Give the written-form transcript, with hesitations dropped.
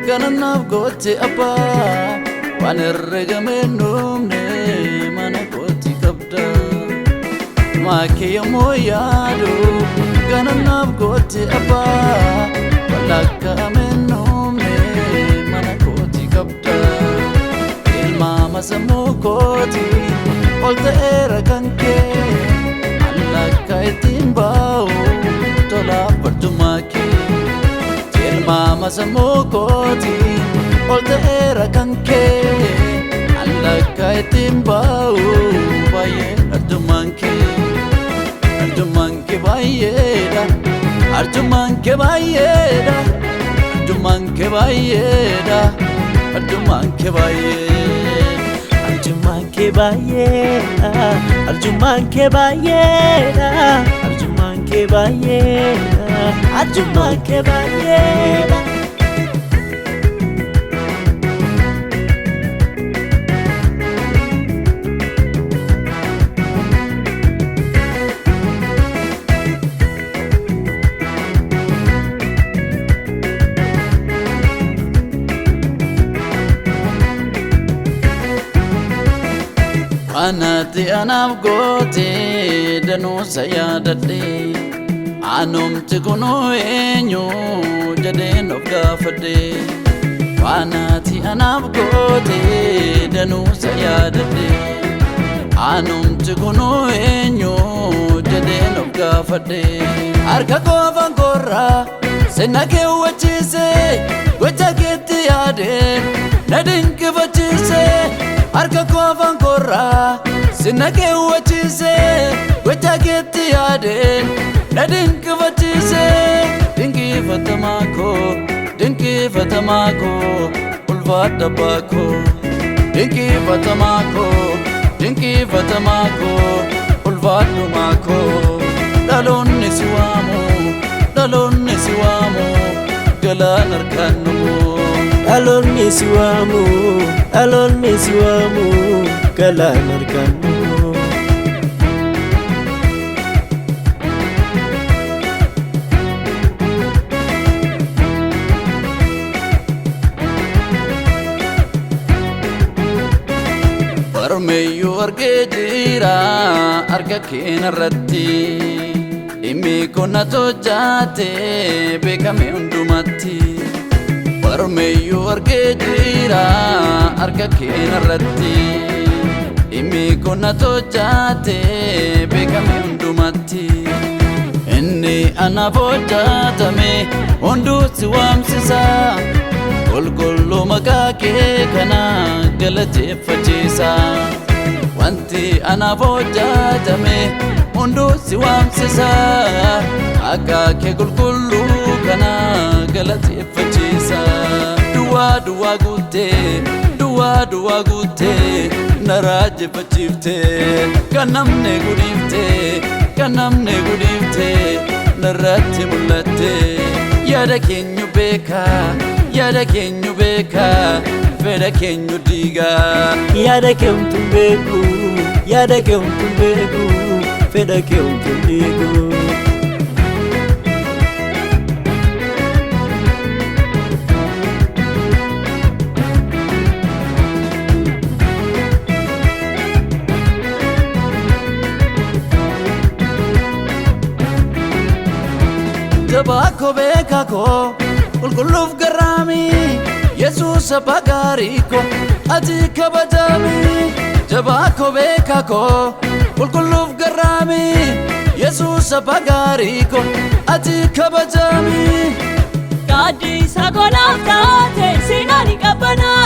Kana naaf goote abbaa waan herreegamee nuumne mana kooti qabda. Maakee yommuu yaadu kana naaf goote abbaa walakkaamee nuumne mana kooti qabda. Ilmaama sammuu kooti ol ta'eera kan kee allakka ittiin baa'u tolaaf barjummaa kee. Tilmaama sammuu kooti ol ta'eera kan kee allakka ittiin baa'u baay'ee arjummaan kee. Arjummaan kee baay'eedha, arjummaan kee baay'eedha, arjummaan kee baay'eedha, arjummaan kee baay'ee. Arjummaan kee baay'eedha, arjummaan kee baay'eedha, arjummaan kee baay'eedha, arjummaan kee baay'eedha. Anati anaaf goote danuusa yaadadhe, anumti kunuu eenyu jedheen of gaafadhe. Waanati anaaf goote danuusa yaadadhe, anumti kunuu eenyu jedheen of gaafadhe. Harka koofan korraa seenaa keewwachiise, gocha keetti yaadeen na dinqifachiise. Harka koofan korraa seenaa keewwachiise, gocha keetti yaadeen na dinqifachiise. Dinqifatamaa koo, dinqifatamaa koo, ulfaadha abbaa koo. Dinqifatamaa koo, dinqifatamaa koo, ulfaadhumaa koo. Dhaloonni si waamu, dhaloonni si waamu, galaan harkaan dhumu. Dhaloonni si waamu, dhaloonni si waamu, galaan harkaan dhumu. Barmeeyyuu argee jira harka keenarratti, dhimmi kun na tojjaate beekame hundumatti. Barmeeyyuu argee jira harka keenarratti, dhimmi kun na tojjaate beekame hundumatti. Inni anaaf hojjetame hunduu si waamsisa. Qulqulluu maqaa kee kana galateeffachiisa. Wanti anaaf hojjetame hunduu si waamsisa. Maqaa kee qulqulluu kana galateeffachiisa. Duwwaa duwwaa guuttee, duwwaa duwwaa guuttee, na raajeffachiiftee, kan namni gudhiiftee, kan namni gudhiiftee, narratti mul'attee. Yaada keenyu beekaa, yaada keenyu beekaa, fedha keenyu diigaa. Yaada kee homtuu hin beeku, yaada kee homtuu hin beeku, fedha kee homtuu hin diigu. Jabaa koo, beekaa koo, qulqulluuf garraamii, Yesuus abbaa gaarii koo, ati kabajamii. Jabaa koo, beekaa koo, qulqulluuf garraamii, Yesuus abbaa gaarii koo, ati kabajamii. Gaaddisa konaaf taate seenaan qabbanaa'e.